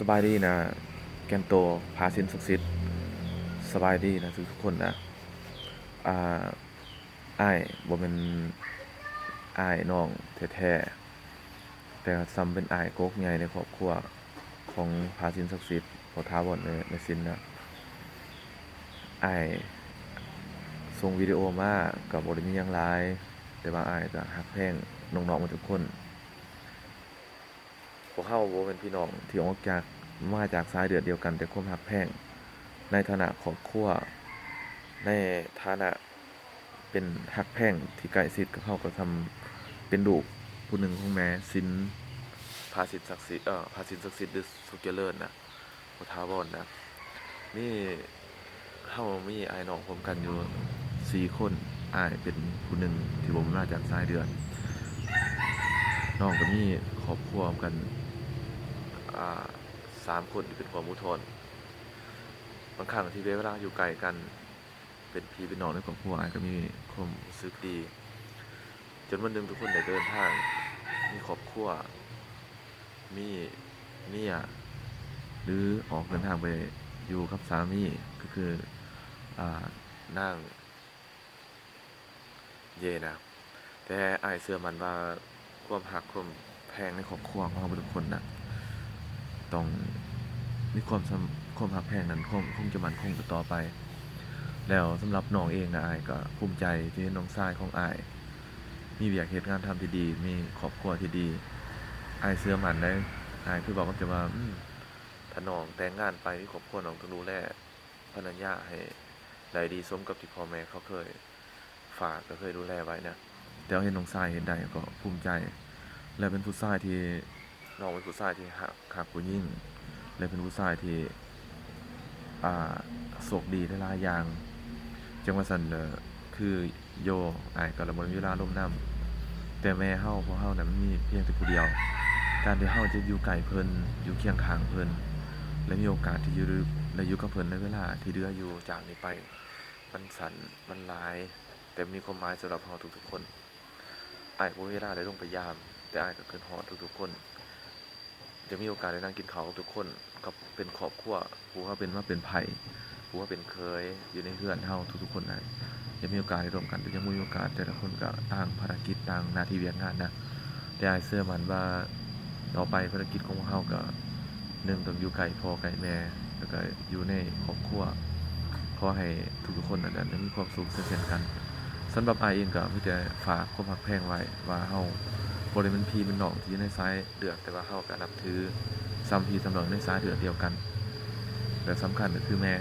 ສະບາຍດີນະ ແກ່ນໂຕ ພາສິນສັກສິດ. ສະບາຍດີນະທຸກໆຄົນນະ. ອ່າ ອ້າຍບໍ່ແມ່ນອ້າຍນ້ອງແທ້ໆ ແຕ່ສ່ຳເປັນອ້າຍກົກໃຫຍ່ໃນຄອບຄົວຂອງພາສິນສັກສິດ ພໍ່ຖາວອນ ແມ່ ແມ່ສິນນະ. ອ້າຍສົ່ງວິດີໂອມາກໍບໍ່ໄດ້ມີຫຍັງຫຼາຍ, ແຕ່ວ່າອ້າຍກໍຮັກແພງນ້ອງໆໝົດທຸກຄົນ. ພວກເຮົາບໍ່ແມ່ນພີ່ນ້ອງທີ່ອອກຈາກ ມາຈາກສາຍເລືອດດຽວກັນ, ແຕ່ຄວາມຮັກແພງໃນຖານະຄອບຄົວ, ໃນຖານະເປັນຮັກແພງທີ່ໃກ້ຊິດກັບເຮົາ ກໍສ່ຳເປັນລູກຜູ້ໜຶ່ງຂອງແມ່ສິນ ພາສິນສັກສິດ ເອີ ພາສິນສັກສິດ ຫຼື ສຸກຈະເລີນນະ. ບໍ່ຖາວອນນະ ມີ ເຮົາມີອ້າຍນ້ອງພ້ອມກັນຢູ່ສີ່ຄົນ. ອ້າຍເປັນຜູ້ໜຶ່ງທີ່ບໍ່ມາຈາກສາຍເລືອດ, ນ້ອງກໍມີຄອບຄົວກັນ ອ່າ ສາມຄົນທີ່ເປັນຄວາມອຸທົນ. ບາງຄັ້ງທີ່ເວລາຢູ່ໃກ້ກັນ ເປັນພີ່ເປັນນ້ອງໃນຄອບຄົວ, ອ້າຍກໍມີຄວາມຮູ້ສຶກດີ. ຈົນວັນໜຶ່ງທຸກຄົນໄດ້ເດີນທາງ ມີຄອບຄົວ ມີເມຍ ຫຼື ອອກເດີນທາງໄປຢູ່ກັບສາມີ ກໍຄື ອ່າ ນາງເຢນະ. ແຕ່ອ້າຍເຊື່ອໝັ້ນວ່າ ຄວາມຮັກຄວາມແພງໃນຄອບຄົວຂອງເຮົາທຸກຄົນນະ ຕ້ອງມີຄວາມສຳ ຄວາມຮັກແພງນັ້ນຄົງ ຄົງຈະໝັ້ນຄົງຕໍ່ໆໄປ. ແລ້ວສຳລັບນ້ອງເອງນະ, ອ້າຍກໍພູມໃຈທີ່ເຫັນນ້ອງຊາຍຂອງອ້າຍມີວຽກເຮັດງານທຳທີ່ດີ, ມີຄອບຄົວທີ່ດີ. ອ້າຍເຊື່ອໝັ້ນເດ້, ອ້າຍຄືເວົ້າກັບເຈົ້າວ່າ ອືມ ຖ້ານ້ອງແຕ່ງງານໄປ ມີຄອບຄົວ, ນ້ອງຕ້ອງດູແລພັນລະຍາໃຫ້ໄດ້ດີສົມກັບທີ່ພໍ່ແມ່ເຂົາເຄີຍ ຝາກ ກໍເຄີຍດູແລໄວ້ນະ. ແຕ່ເຮົາເຫັນນ້ອງຊາຍເຮັດໄດ້ກໍພູມໃຈ ແລະ ເປັນຜູ້ຊາຍທີ່ ນ້ອງເປັນຜູ້ຊາຍທີ່ຮັກ ຮັກຜູ້ຍິງ ແລະ ເປັນຜູ້ຊາຍທີ່ ອ່າ ໂຊກດີຫຼາຍໆຢ່າງ ຈັ່ງວ່າຊັ້ນເດີ. ຄືໂຢ ອ້າຍກໍລະບໍ່ມີເວລາລົມນຳ, ແຕ່ແມ່ເຮົາ ພວກເຮົານັ້ນ ມັນມີພຽງແຕ່ຜູ້ດຽວ. ການທີ່ເຮົາຈະຢູ່ໃກ້ເພິ່ນ ຢູ່ຄຽງຂ້າງເພິ່ນ ແລະ ມີໂອກາດທີ່ຢູ່ ໄດ້ຢູ່ກັບເພິ່ນໃນເວລາທີ່ເຫຼືອຢູ່ຈາກນີ້ໄປ ມັນສັ້ນ ມັນຫຼາຍ ແຕ່ມີຄວາມໝາຍສຳລັບເຮົາທຸກໆຄົນ. ອ້າຍບໍ່ມີເວລາໄດ້ລົງໄປຢາມ, ແຕ່ອ້າຍກໍຄິດຮອດທຸກໆຄົນ. ຈະມີໂອກາດໄດ້ນັ່ງກິນເຂົ້າກັບທຸກຄົນ, ກັບ ເປັນຄອບຄົວ, ບໍ່ວ່າເປັນ ວ່າເປັນໃຜ, ບໍ່ວ່າເປັນເຂີຍຢູ່ໃນເຮືອນເຮົາທຸກໆຄົນນະ, ຈະມີໂອກາດໄດ້ຮ່ວມກັນ, ແຕ່ຍັງບໍ່ມີໂອກາດ, ແຕ່ລະຄົນກໍຕ່າງພາລະກິດ, ຕ່າງໜ້າທີ່ວຽກງານນະ. ແຕ່ອ້າຍເຊື່ອໝັ້ນວ່າ ຕໍ່ໄປພາລະກິດຂອງພວກເຮົາກໍ ໜຶ່ງ ຕ້ອງຢູ່ໃກ້ພໍ່ໃກ້ແມ່ ແລ້ວກໍຢູ່ໃນຄອບຄົວ. ຂໍໃຫ້ທຸກໆຄົນນັ້ນ ໄດ້ມີຄວາມສຸກເຊັ່ນກັນ. ສຳລັບອ້າຍເອງກໍມີແຕ່ຝາກຄວາມຮັກແພງໄວ້ວ່າ ເຮົາບໍ່ໄດ້ແມ່ນພີ່ແມ່ນນ້ອງທີ່ຢູ່ໃນສາຍເລືອດ, ແຕ່ວ່າເຮົາກໍນັບຖືສ່ຳພີ່ສ່ຳນ້ອງໃນສາຍເລືອດດຽວກັນ ແລະ ສຳຄັນກໍຄືແມ່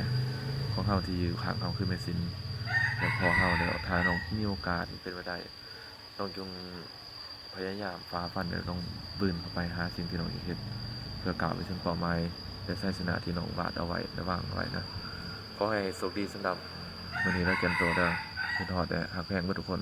ຂອງເຮົາທີ່ຢູ່ຂ້າງເຮົາ ຄືແມ່ສິນ ແລະ ພໍ່ເຮົາ. ແລ້ວຖ້ານ້ອງມີໂອກາດ ເປັນໄປໄດ້ ນ້ອງຈົ່ງພະຍາຍາມຝ່າຟັນ ແລະ ຕ້ອງບືນເຂົ້າໄປຫາສິ່ງທີ່ນ້ອງຢາກເຮັດ ເພື່ອກ້າວໄປເຖິງເປົ້າໝາຍ ແລະ ໄຊຊະນະທີ່ນ້ອງວາດເອົາໄວ້ ແລະ ວາງເອົາໄວ້ນະ. ຂໍໃຫ້ໂຊກດີ. ສຳລັບມື້ນີ້ລາແກ່ນໂຕເດີ. ຄິດຮອດ ແລະ ຮັກແພງເບິດທຸກຄົນ.